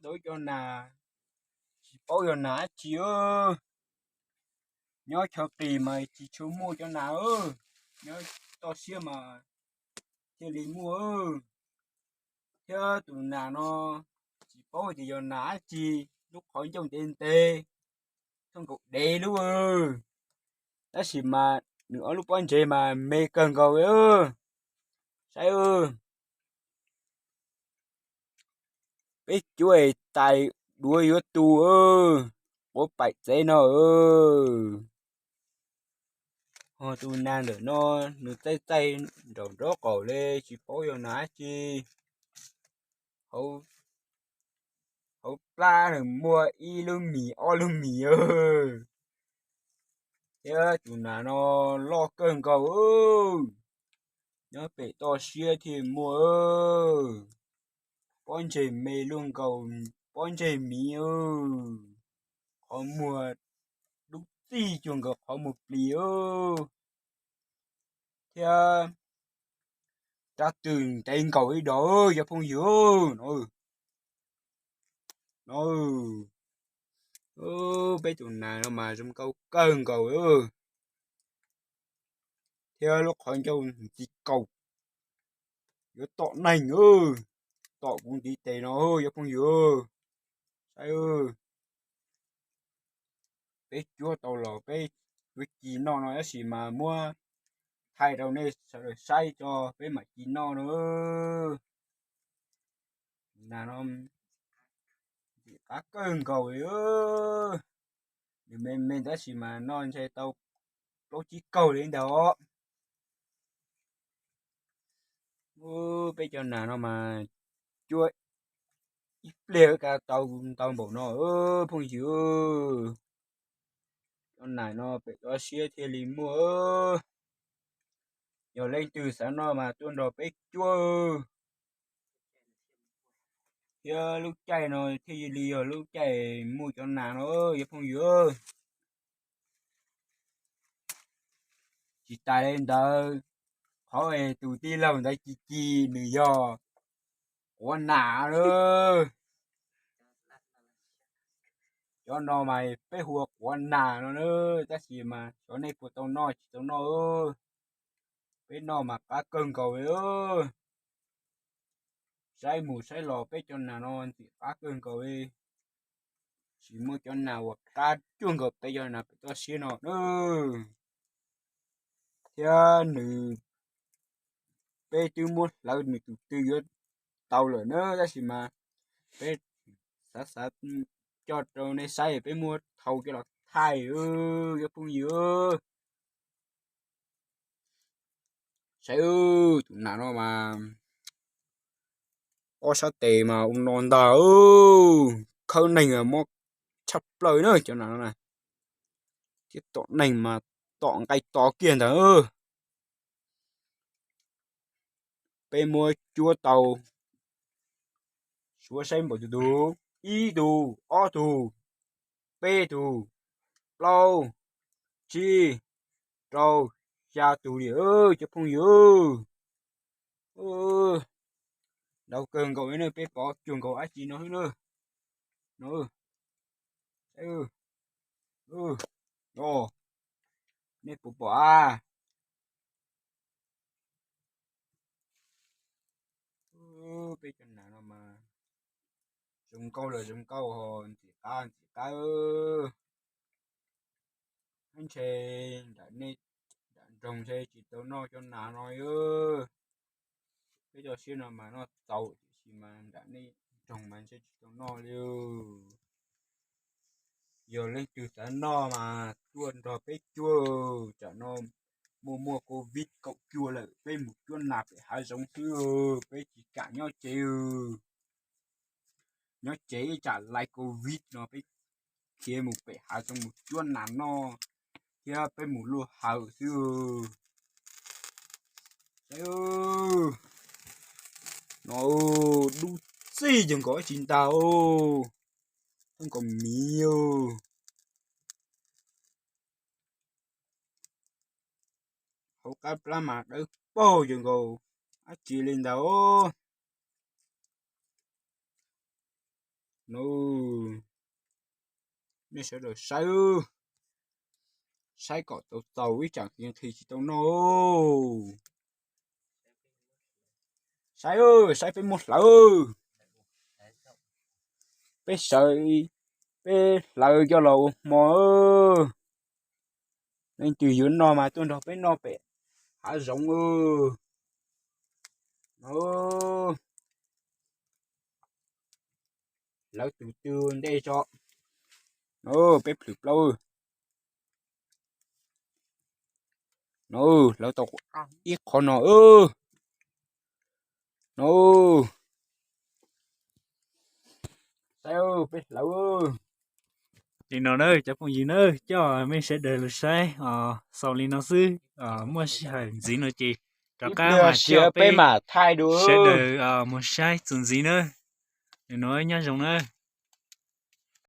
tau cov nas, tsis paub yog nas dab tsi. Nyob chaw qis mas tsis tshua muaj cov nas, nyob toj siab mas thiaj li muaj. Thiab tus nas no tsis paub tias yog nas dab tsi, lub qhov ncauj ntev ntev, thooj nkaus dev lub, tab sis mas nws ob lub pob ntseg mas me kawg nkaus. Saib, peb cuab tais duav yuav tu, quav paim txev no. Ho tus nas ntawm no nws txaij txaij nraum nraub qaum li, tsis paub yog nas dab tsi. Hauv plab nws muaj ib lub mis ob lub mis, thiab tus nas no loj kawg nkaus, nyob pem toj siab thiaj muaj. Pob ntseg me luaj nkaus pob ntseg miv, qhov muag dub txij cuag nkaus qhov muag plis, thiab rab tw ntev nkaus ib dos, cov phooj ywg. No, peb tus nas no mas zoo nkauj kawg nkaus, thiab lub qhov ncauj ntxim kaum, yuav tom neeg, tom kuv ntiv tes no, cov phooj ywg. Saib, peb cuab tau los peb yuav ci noj no, tab sis mas muab thaij rau nej sawv daws saib tso peb mam ci noj no. Nas no ntxim qab kawg nkaus li. Nws me me tab sis mas noj ntshe tau plaub tsib kaug li ntag os. Peb cov nas no mas cuab ib pliag kav tau ntau npaum no, phooj ywg. Cov nas no pem toj siab thiaj li muaj. Yog leej twg xav noj mas tuaj nrog peb cuab, thiab lub caij no thiaj li yog lub caij muaj cov nas no, cov phooj ywg. Tsis tas li ntawd, qhov tus tij laug ntawd ci ci nws yog quav nas lawm. Cov no mas peb hu ua quav nas no na, tab sis mas xyov nej puas tau noj tsis tau noj. Peb noj mas qab kawg nkaus li. Saib mus saib los peb cov nas no ntxim qab kawg nkaus li. Tsis muaj cov nas uas qab cuag nkaus peb cov nas pem toj siab no na. Thiab nws, peb twb muab hlawv nws tus tw yuav tau lawm na, tab sis mas peb xav xav coj rau nej saib, peb muab thau coj los thaij, cov phooj ywg. Saib, tus nas no mas ob sab tes mas ua no ntag, khawb neeg mob tshaj plaws na cov nas no na. Thiab tom neeg mas tom nqaij to kiag ntag. Peb muab cuab tau, suav saib npaum tus tug, ib tug, ob tug, peb tug, plaub, tsib, rau, xya tug li, cov phooj ywg. Ntau kawg nkaus li na, peb pov cuag nkaus dab tsi no xwb na. No, nej puas pom a? Peb cov nas no mas zoo nkauj los zoo nkauj ho ntxim qab ntxim qab. Ntshe nram nej, nram nroog ntshe tsis tau noj cov nas no. Peb cov siab no mas noj txaus tiam sis mas nram nej nroog mas ntshe tsis tau noj li. Yog leej twg xav noj mas tuaj nrog peb cuab, tsam no muaj muaj covid kaum cuaj lawm, peb mus cuab nas pem hav zoov xwb, peb tsis kam nyob tsev. Nyob tsev ib tsam lais covid no peb khiav mus pem hav zoov mus cuab nas noj, thiab peb mus luaj hawm xwb. No dub txij yog nkaus tsis ntag, nkaus miv. Hauv qab plab mas dawb paug yog nkaus dab tsi li ntag. Nub, nej sawv daws saib, saib kom tau txaus ib tsam nqhis tsis tau noj. Saib, saib peb muab hlawv, peb sawv, peb hlawv coj los ua hmo. Leej twg yuav noj mas tuaj nrog peb noj pem hav zoov. Hlawv tus twg ntej tso. Peb plhws plaub. No, hlawv tau ib qho no. No, peb hlawv li no na cov phooj ywg na, coj mej sawv daws los saib xaus li no xwb. Muaj sij hawm ntxiv no ces rov qab mas coj peb sawv daws mus saib txuas ntxiv na. Li no nyob zoo na.